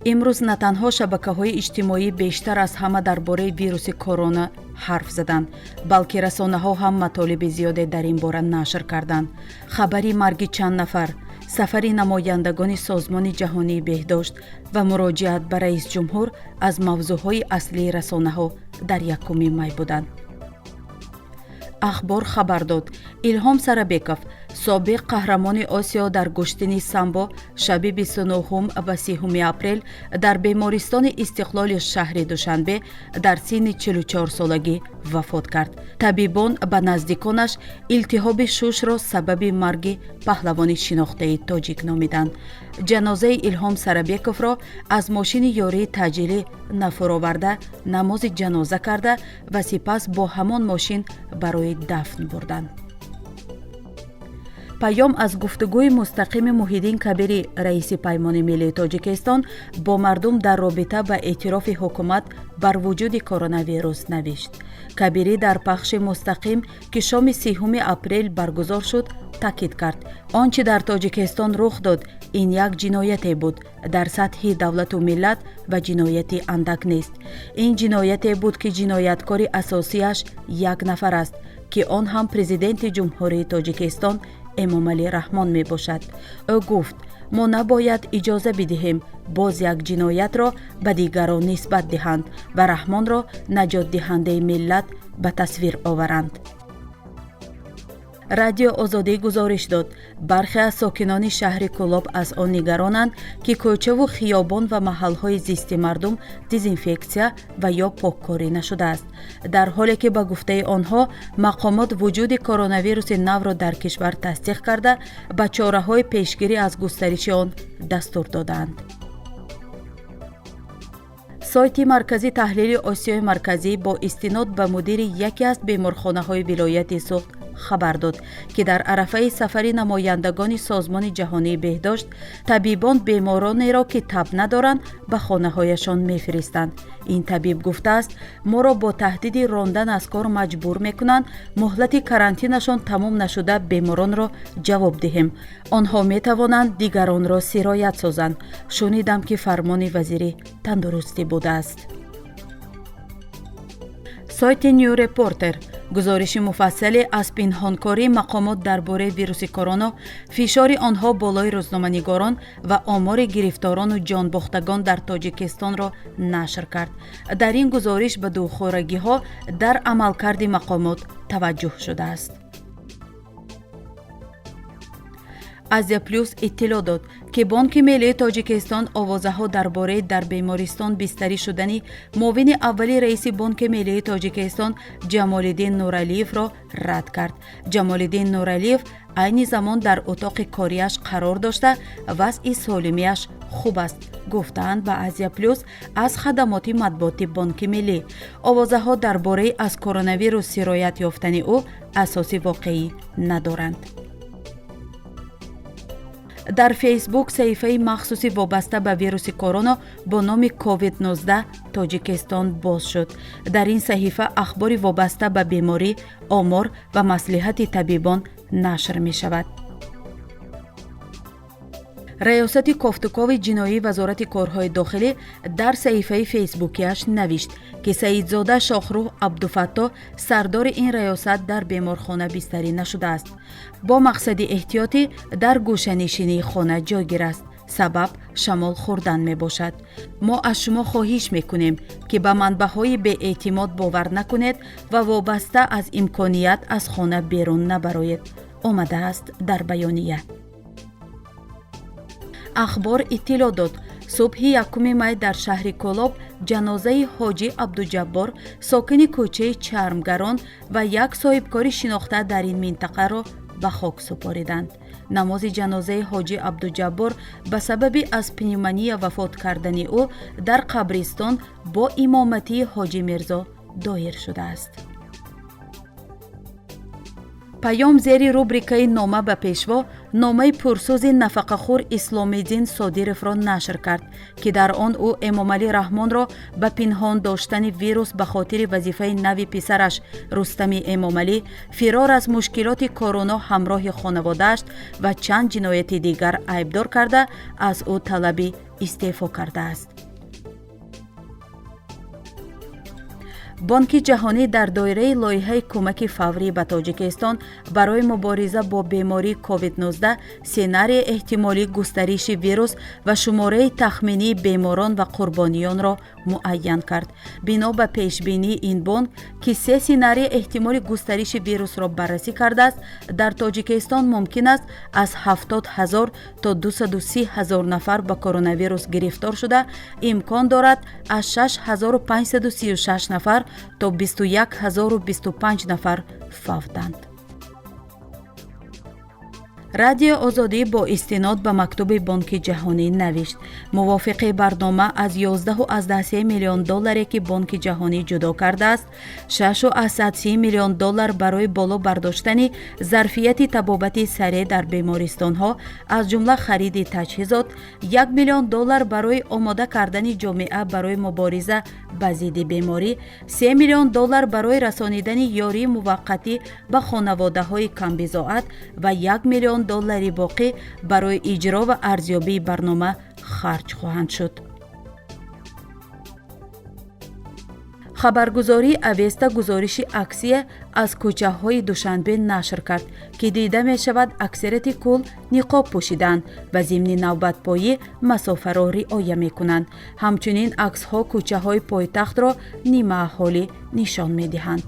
Имрӯз на танҳо шабакаҳои иҷтимоӣ бештар аз ҳама дар бораи вируси корона ҳарф заданд, балки расонаҳо ҳам матолиби зиёде дар ин бора нашр карданд. Хабари марги чанд нафар, сафари намояндагони Созмони ҷаҳонии беҳдошт ва муроҷиат ба раисҷумҳур аз мавзӯъҳои аслии расонаҳо дар 1 май буданд. Ахбор хабар дод: Илҳом Сарабеков, собиқ қаҳрамони Осиё дар гӯштини самбо, шаби 29 ва 30 апрел дар бемористони Истиқлоли шаҳри Душанбе дар синни 44 солагӣ вафот кард. Табибон ба наздиконаш илтиҳоби шушро сабаби марги паҳлавони шинохтаи тоҷик номиданд. Ҷанозаи Илҳом Сарабековро аз мошини ёрии таъҷилӣ нафуроварда, намози ҷаноза карда ва сипас бо ҳамон мошин барои дафн бурданд. Паём аз гуфтугӯи мустақими Муҳиддин Кабирӣ, раиси Паймони миллии Тоҷикистон, бо мардум дар робита ба эътирофи ҳукумат бар вуҷуди коронавирус навишт. Кабирӣ дар пахши мустақим, ки шоми 30 апрел баргузор шуд, таъкид кард: он чӣ дар Тоҷикистон рух дод, ин як ҷинояте буд дар сатҳи давлату миллат ва ҷинояти андак нест. Ин ҷинояте буд, ки ҷинояткори асосиаш як нафар аст, ки он ҳам Президенти Ҷумҳурии Тоҷикистон Эмомалӣ Раҳмон мебошад. Ӯ гуфт: мо набояд иҷоза бидиҳем боз як ҷиноятро ба дигарон нисбат диҳанд ва Раҳмонро наҷотдиҳандаи миллат ба тасвир оваранд. Радио Озодӣ гузориш дод: бархе аз сокинони шаҳри Кӯлоб аз он нигаронанд, ки кӯчаву хиёбон ва маҳалҳои зисти мардум дезинфексия ва ё поккорӣ нашудааст, дар ҳоле ки, ба гуфтаи онҳо, мақомот вуҷуди коронавируси навро дар кишвар тасдиқ карда, ба чораҳои пешгирӣ аз густариши он дастур додаанд. Сайти Маркази таҳлили Осиёи Марказӣ бо истинод ба мудири яке аз беморхонаҳои вилояти Суғд хабар дод, ки дар арафаи сафари намояндагони Созмони ҷаҳонии беҳдошт табибон беморонеро, ки таб надоранд, ба хонаҳояшон мефиристанд. Ин табиб гуфтааст: моро бо таҳдиди рондан аз кор маҷбур мекунанд, муҳлати карантинашон тамом нашуда беморонро ҷавоб диҳем. Онҳо метавонанд дигаронро сироят созанд. Шунидам, ки фармони вазири тандурустӣ будааст. Сайти Нью Репортер гузориши муфассале аз пинҳонкории мақомот дар бораи вируси корона, фишори онҳо болои рӯзноманигорон ва омори гирифторону ҷонбохтагон дар Тоҷикистонро нашр кард. Дар ин гузориш ба духорагиҳо дар амалкарди мақомот таваҷҷӯҳ шудааст. Азия Плюс иттилоъ дод, ки Бонки миллии Тоҷикистон овозаҳо дар бораи дар бемористон бистарӣ шудани муовини аввали раиси Бонки миллии Тоҷикистон Ҷамолиддин Нуралиевро рад кард. Ҷамолиддин Нуралиев айни замон дар утоқи кориаш қарор дошта, вазъи солимиаш хуб аст, гуфтаанд ба Азия Плюс аз хадамоти матбуоти Бонки Миллӣ. Овозаҳо дар бораи аз коронавирус сироят ёфтани ӯ асоси воқеӣ надоранд. Дар Фейсбук саҳифаи махсуси вобаста ба вируси корона бо номи COVID-19 Тоҷикистон боз шуд. Дар ин саҳифа ахбори вобаста ба беморӣ, омор ва маслиҳати табибон нашр мешавад. Раёсати кофтукови ҷиноии Вазорати корҳои дохилӣ дар саҳифаи фейсбукиаш навишт, ки Саидзода Шохрӯҳ Абдуфаттоҳ, сардори ин раёсат, дар беморхона бистарӣ нашудааст, бо мақсади эҳтиётӣ дар гӯшанишинии хона ҷойгир аст. Сабаб шамол хӯрдан мебошад. Мо аз шумо хоҳиш мекунем, ки ба манбаъҳои беэътимод бовар накунед ва вобаста аз имконият аз хона берун набароед, омадааст дар баёния. Ахбор иттилоъ дод: субҳи 1 май дар шаҳри Кӯлоб ҷанозаи Ҳоҷӣ Абдуҷаббор, сокини кӯчаи Чармгарон ва як соҳибкори шинохта дар ин минтақаро ба хок супориданд. Намози ҷанозаи Ҳоҷӣ Абдуҷаббор ба сабаби аз пневмония вафот кардани ӯ дар қабристон бо имоматии Ҳоҷӣ Мирзо доир шудааст. Паём зери рубрикаи «Нома ба пешво» номаи пурсӯзи нафақахӯр Исломиддин Содировро нашр кард, ки дар он ӯ Эмомалӣ Раҳмонро ба пинҳон доштани вирус ба хотири вазифаи нави писараш Рустами Эмомалӣ, фирор аз мушкилоти корона ҳамроҳи хонаводааш ва чанд ҷинояти дигар айбдор карда, аз ӯ талаби истеъфо кардааст. Бонки Ҷаҳонӣ дар доираи лоиҳаи кӯмаки фаврӣ ба Тоҷикистон барои мубориза бо бемории COVID-19 сценарии эҳтимолии густариши вирус ва шумораи тахминии беморон ва қурбониёнро муайян кард. Бино ба пешбинии ин бонк, ки се сценарии эҳтимоли густариши вирусро баррасӣ кардааст, дар Тоҷикистон мумкин аст аз 70 ҳазор то 230 ҳазор нафар ба коронавирус гирифтор шуда, имкон дорад аз 6536 нафар то 21 025 нафар фавтанд. Радио Озодӣ бо истинод ба мактуби Бонки Ҷаҳонӣ навишт: мувофиқи барнома, аз 11,3 миллион долларе, ки Бонки Ҷаҳонӣ ҷудо кардааст, 6,3 миллион доллар барои боло бардоштани зарфияти табобати сареъ дар бемористонҳо, аз ҷумла хариди таҷҳизот, 1 миллион доллар барои омода кардани ҷомеа барои мубориза ба зидди беморӣ, 3 миллион доллар барои расонидани ёрии муваққатӣ ба хонаводаҳои камбизоат ва 1 миллион доллари боқӣ барои иҷро ва арзёбии барнома харҷ хоҳанд шуд. Хабаргузории Авеста гузориши аксия аз кӯчаҳои Душанбе нашр кард, ки дида мешавад, аксарияти кул ниқоб пӯшиданд ва зимни навбатпоӣ масофаро риоя мекунанд. Ҳамчунин аксҳо кӯчаҳои пойтахтро нимааҳолӣ нишон медиҳанд.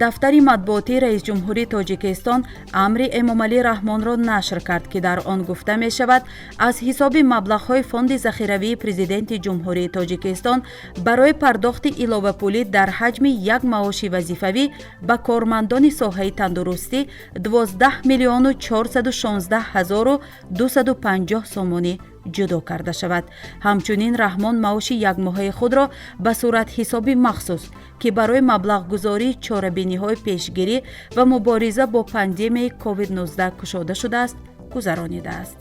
Дафтари матбуотии раисҷумҳури Тоҷикистон амри Эмомалӣ Раҳмонро нашр кард, ки дар он гуфта мешавад, аз ҳисоби маблағҳои Фонди захиравии Президенти Ҷумҳурии Тоҷикистон барои пардохти иловапулӣ дар ҳаҷми як маоши вазифавӣ ба кормандони соҳаи тандурустӣ 12 миллиону 416 ҳазору 250 сомонӣ ҷудо карда шавад. Ҳамчунин Раҳмон маоши якмоҳаи худро ба суратҳисоби махсус, ки барои маблағгузории чорабиниҳои пешгирӣ ва мубориза бо пандемияи COVID-19 кушода шудааст, гузаронидааст.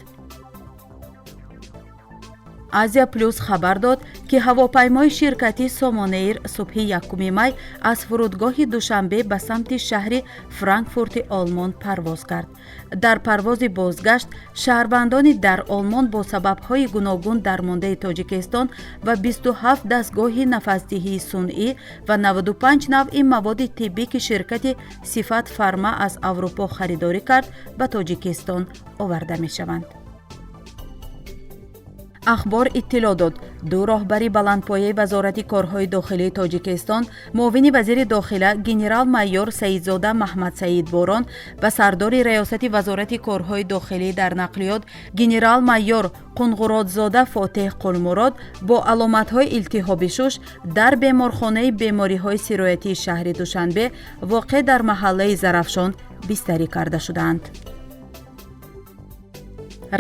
Азия Плюс хабар дод, ки ҳавопаймои ширкати Сомонэйр субҳи 1 май аз фурудгоҳи Душанбе ба самти шаҳри Франкфурти Олмон парвоз кард. Дар парвози бозгашт шаҳрвандони дар Олмон бо сабабҳои гуногун дармондаи Тоҷикистон ва 27 дастгоҳи нафасдиҳии сунъӣ ва 95 навъи маводи тиббӣ, ки ширкати Сифат Фарма аз Аврупо харидорӣ кард, ба Тоҷикистон оварда мешаванд. Ахбор иттилоъ дод, ду роҳбари баландпояи Вазорати корҳои дохилии Тоҷикистон, муовини вазири дохила генерал-майор Саидзода Маҳмадсаид Борон ва сардори Раёсати Вазорати корҳои дохилӣ дар нақлиёт генерал-майор Қунғуродзода Фотеҳ Қулмурод бо аломатҳои илтиҳоби шуш дар беморхонаи бемориҳои сироятии шаҳри Душанбе, воқеъ дар маҳаллаи Зарафшон, бистарӣ карда шудаанд.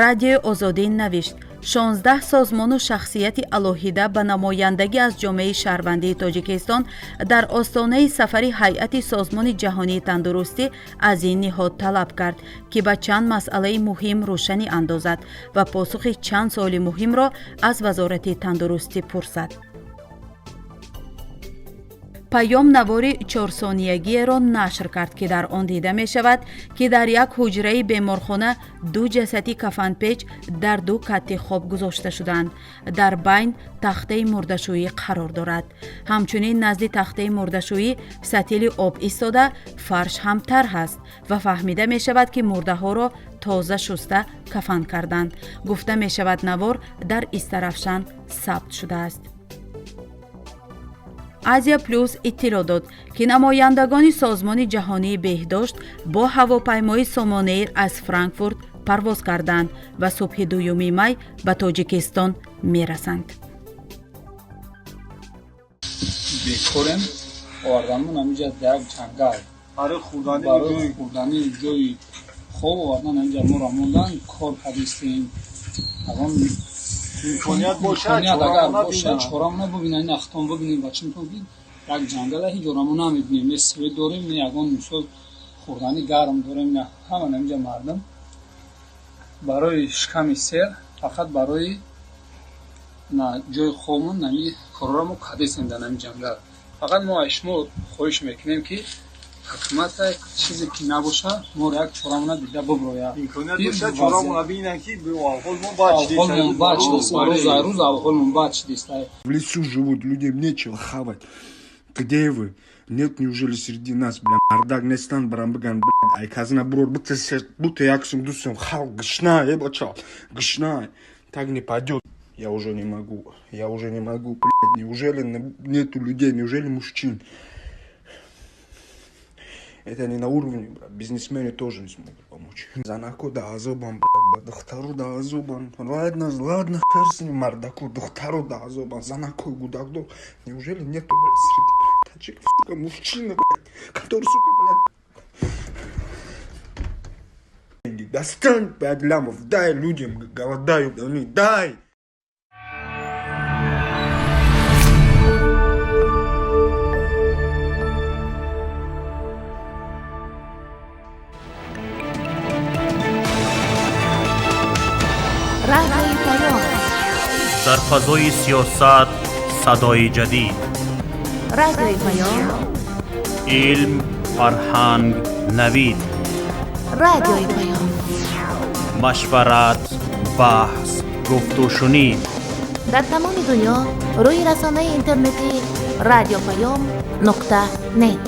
Радиои Озодӣ навишт: 16 созмону шахсияти алоҳида ба намояндагӣ аз ҷомеаи шаҳрвандии Тоҷикистон дар остонаи сафари ҳайати Созмони Ҷаҳонии Тандурустӣ аз ин ниҳод талаб кард, ки ба чанд масъалаи муҳим рӯшанӣ андозад ва посухи чанд суоли муҳимро аз Вазорати тандурустӣ пурсад. Паём навори чорсониягиеро нашр кард, ки дар он дида мешавад, ки дар як ҳуҷраи беморхона ду ҷасади кафанпеч дар ду кати хоб гузошта шуданд. Дар байн тахтаи мурдашӯӣ қарор дорад. Ҳамчунин назди тахтаи мурдашӯӣ сатили об истода, фарш ҳам тар ҳаст ва фаҳмида мешавад, ки мурдаҳоро тоза шуста кафан карданд. Гуфта мешавад, навор дар Истарафшан сабт шудааст. Азия Плюс иттилоъ дод, ки намояндагони Созмони Ҷаҳонии Беҳдошт бо ҳавопаймои Сомонэйр аз Франкфурт парвоз карданд ва субҳи 2 май ба Тоҷикистон мерасанд. Бекорем, оварданмон ҳаминҷа як ҷангал. Барои хӯрдани. Барои хӯрдани, ҷои хоб овардан, ҳаминҷа моро мондан, кор кардистем. Ягон имконият бошад, имконият агар бошад, чорамона бубинед, ин ахтон бубинед, бачимтон як ҷангала, ҳеҷ орамо намебинем, не свет дорем, не ягон мисол хӯрдани гарм дорем, не ҳама. Ҳаминҷа мардум барои шиками сер, фақат барои на ҷои хобмон нами корора мо кадесем дар нами ҷангал. Фақат мо аз шумо хоҳиш мекунем, ки Ҳукумата чизе ки набоша, моро як чорамона дида биброяд. Имконият боша, чорамона бинанд, ки аҳволмон бад. Аҳволмон бад шудааст, рӯз аз рӯз аҳволмон бад шудааст. В лесу живут, людям нечего хавать. Где вы? Нет, неужели среди нас, бля, мардак нестан, барам биган, бля, ай казна брур, будто яксум дусум, халқ гушна, э, бача, гушна. Так не пойдет. Я уже не могу, я уже не могу, блядь, неужели нету людей, неужели мужчин? Это не на уровне, брат, бизнесмены тоже не смогут помочь. Занаку да азобан, блядь, духтару да азобан. Ладно, ладно, хер с ним, мардаку, духтару да азобан, занаку, гудагду. Неужели нету, блядь, среди, блядь, таджиков, сука, мужчины, блядь, который, сука, блядь, достань 5 лямов, дай людям, голодают они, дай! Радиои Паём. Дар фазои сиёсат садои ҷадид. Радиои Паём. Илм, фарҳанг, навид. Радиои Паём. Машварат, баҳс, гуфтушунид. Дар тамоми дунё рӯи расонаи интернетӣ радиопаём нуқта нет.